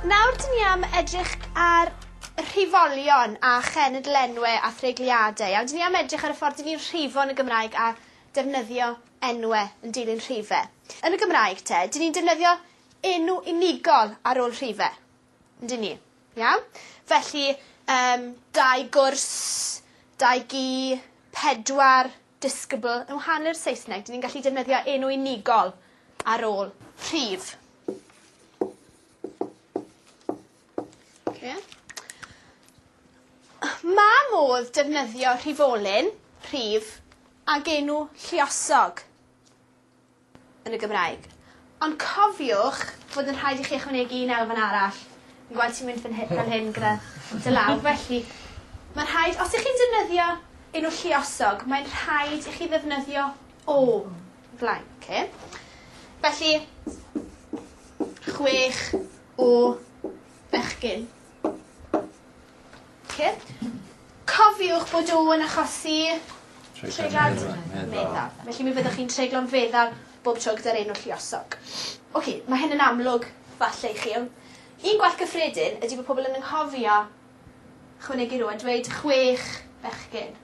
Nawr dyn ni am edrych ar rhifolion a chenedlenwe a threigliade iawn? Dyn ni am edrych ar y ffordd dyn ni'n rhifo yn y Gymraeg a defnyddio enwe yn dilyn rhife. Yn y Gymraeg te, dyn ni'n defnyddio enw unigol ar ôl rhife. Yndyn ni? Iawn? Felly yym dau gwrs, dau gi, pedwar disgybl. Yn wahanol i'r Saesneg, 'dyn ni'n gallu defnyddio enw unigol ar ôl rhif. Oce. Ma' modd defnyddio rhifolyn, rhif, ag enw lluosog. Yn y Gymraeg. Ond cofiwch fod yn rhaid i chi ychwanegu un elfen arall. Fi'n gweld ti'n mynd fan hy- fel hyn gyda dy law felly ma'n rhaid os 'ych chi'n defnyddio enw lluosog mae'n rhaid i chi ddefnyddio o flaen oce? Felly chwech o bechgyn. Oce? Cofiwch bod o yn achosi treiglad meddal. Felly mi fyddwch chi'n treiglo'n feddal bob tro gyda'r enw lluosog. Oce, ma' hyn yn amlwg falle i chi on' un gwall gyffredin ydi bo' pobol yn anghofio chwanegu rw a dweud chwech bechgyn.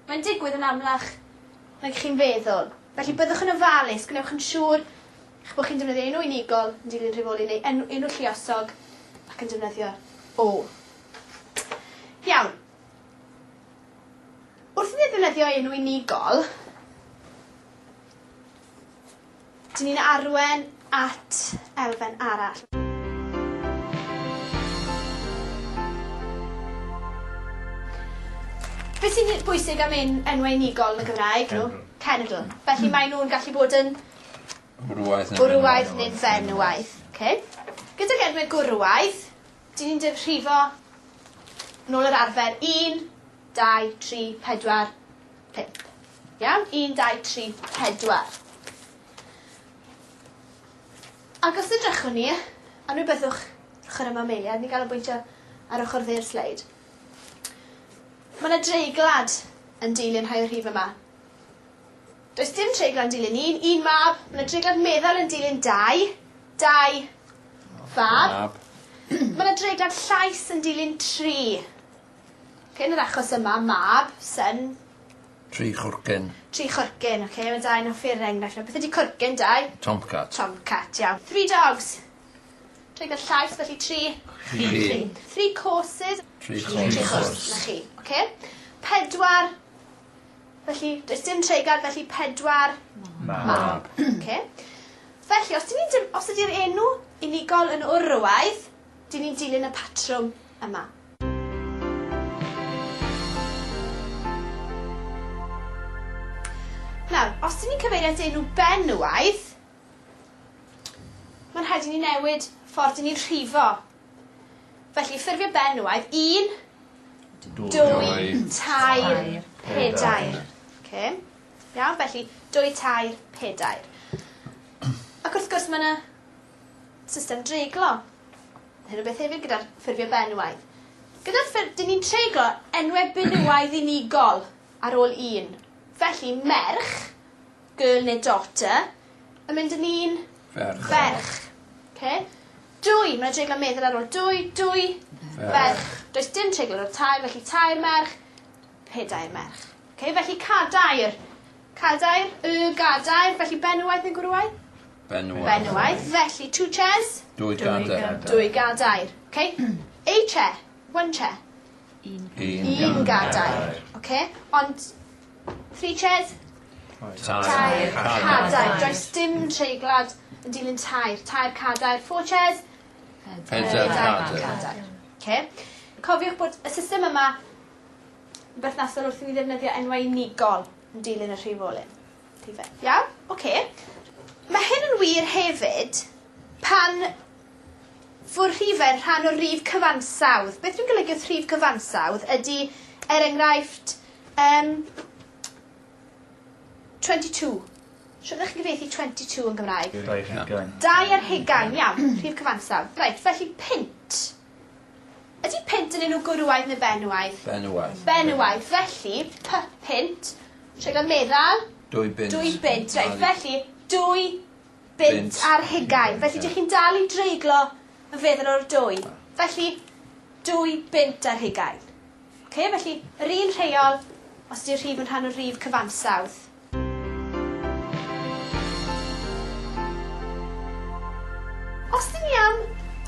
Mae'n digwydd yn amlach nag 'ych chi'n feddwl. Felly byddwch yn ofalus, gwnewch yn siŵr 'ych bo' chi'n defnyddio enw unigol yn dilyn rhifoli neu enw enw lluosog ac yn defnyddio o. Iawn. Wrth i ni ddefnyddio enw unigol, dyn ni'n arwen at elfen arall. Be' sy'n bwysig am un enwau unigol yn y Gymraeg? Nhw? Cenedl. Felly mae nw'n gallu bod yn Gwrywaidd neu Gwrywaidd neu'n fenywaidd. Oce. Gydag enwe gwrywaidd, 'dyn ni'n difrifo nôl yr arfer un, dau, tri, pedwar, pump. Iawn? Un, dau, tri, pedwar. Ac os edrychwn ni, anwybyddwch ochr yma am eiliad, ni'n ganolbwyntio ar ochr dde'r sleid. Ma' 'na dreiglad yn dilyn rhai o'r rhif yma. Does dim treiglad yn dilyn un, un mab, ma' 'na dreiglad meddal yn dilyn dau, dau fab. Mab. Ma' 'na dreiglad llais yn dilyn tri. Oce yn yr achos yma mab, son. Tri chwrcyn. Tri chwrcyn oce ma' Dai yn hoffi'r enghraifft 'na. Beth ydi cwrcyn Dai? Tomcat. Tomcat iawn. Three dogs. Treiglad llais felly tri. Chi. Chi. Three courses. Tri chwrs. Tri chwrs. 'Na chi. Oce? Pedwar Felly does dim treiglad felly pedwar Mab. Oce. Felly os 'dyn ni'n dim- os ydi'r enw unigol yn wrywaidd 'dyn ni'n dilyn y patrwm yma. Nawr os 'dyn ni'n cyfeirio at enw benywaidd ma'n rhaid i ni newid ffordd 'dyn ni'n rhifo. Felly ffurfio benywaidd un Dwy, tair, pedair. Oce. Iawn, felly dwy, tair, pedair. Ac wrth gwrs ma' 'na system dreiglo. Hyn o beth hefyd gyda'r ffurfio benywaidd. Gyda'r ffur- 'dyn ni'n treiglo enwe benywaidd unigol ar ôl un. Felly merch, girl neu daughter, yn mynd yn un Ferch. Ferch. Oce? Dwy, ma' 'na dreiglad meddal ar ôl dwy, dwy ferch. Does dim treiglad ar tair, felly tair merch, pedair merch. Oce, felly cadair. Cadair, y gadair, felly benywaidd neu gwrywaidd? Benywaidd. Benywaidd, felly two chairs. Dwy gadair. Dwy gadair. Oce? A chair, one chair. Un. Un gadair. Oce? Ond three chairs? Tair. Tair cadair. Does dim treiglad yn dilyn tair. Tair cadair. Four chairs. Pedair cadair. Cadair. Oce? Cofiwch bod y system yma yn berthnasol wrth i ni ddefnyddio enwau unigol yn dilyn y rhifolyn. Rhife. Iawn? Oce. Mae hyn yn wir hefyd pan fo'r rhife'n rhan o rif cyfansawdd. Beth dwi'n golygu wrth rhif cyfansawdd ydi er enghraifft yym 22. Shwt ydych chi'n gyfieithu 22 yn Gymraeg? Dau ar hugain. Dau ar hugain, iawn. Rhif cyfansawdd. Reit, felly punt. Ydi punt yn enw gwrywaidd neu benywaidd? Benywaidd. Benywaidd. Felly, p punt, treiglad meddal. Dwy bunt. Dwy bunt, reit. Felly, dwy bunt ar hugain. Felly, dych chi'n dal i dreiglo Yn feddal o'r 2. Felly, 2 bunt ar hugain. Okay, felly, yr un rheol os ydy'r rhif yn rhan o'r rhif cyfansawdd. Os dyn ni am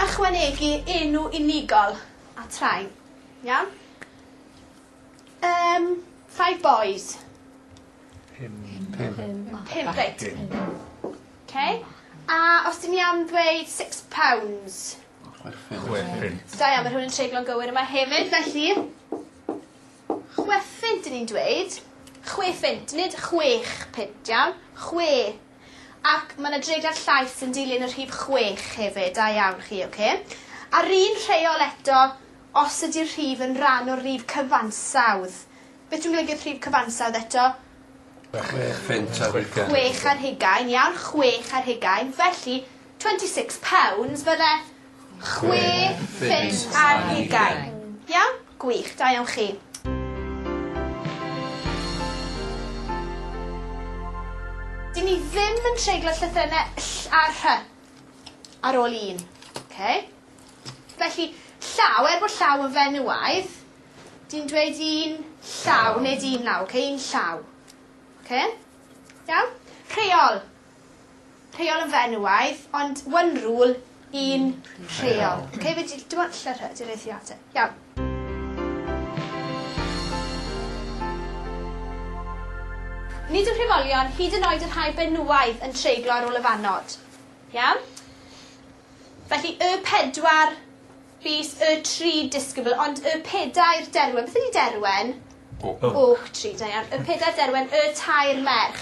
ychwanegu enw unigol at rhain, iawn? 5 boys. 5. 5, reit. Okay. A os dyn ni am ddweud 6 pounds. 6 punt. Da iawn, mae rhywun yn treiglo'n gywir yma hefyd, felly 6 punt dyn ni'n dweud. 6 punt, nid 6 punt, iawn? 6. Ac mae yna dreiglad llais yn dilyn y rhif 6 hefyd, da iawn chi, oce? A'r un rheol eto, os ydy'r rhif yn rhan o'r rhif cyfansawdd. Beth dwi'n golygu'r rhif cyfansawdd eto? 6 punt ar hugain. 6 ar hugain, iawn, 6 ar hugain. Felly, 26 pounds fydde 6 punt ar hugain. Iawn? Gwych, da iawn chi. Dyn ni ddim yn treiglo llythrennau ll a rh ar ôl un. Okay? Felly, llaw, er bod llaw yn fenywaidd, dyn dweud un llaw, nid un law, okay? Un llaw. Okay? Iawn? Rheol. Rheol yn fenywaidd, ond one rule, un rheol. Okay, fe dim ond ll a rh, di'r eithriadau. Iawn. Nid yw rhifolion hyd yn oed y rhai benywaidd yn treiglo ar ôl y fannod. Iawn? Felly, y 4 bys, y 3 disgybl, ond y 4 derwen. Beth ydy derwen? Oak tree, da iawn. Y 4 derwen, y 3 merch.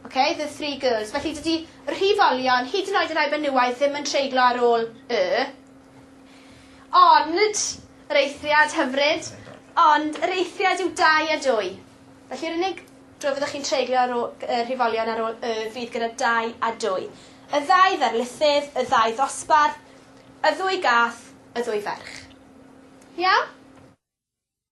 Okay, the 3 girls. Felly dydy rhifolion, hyd yn oed y rhai benywaidd, ddim yn treiglo ar ôl y. Ond, yr eithriad hyfryd, ond yr eithriad yw 2 a 2. Felly yr unig dro fyddwch chi'n treiglo ar ôl rhifolion ar ôl y fydd gyda 2 a 2. Y ddau ddarlithydd, y ddau ddosbarth, y ddwy gath, y ddwy ferch. Iawn?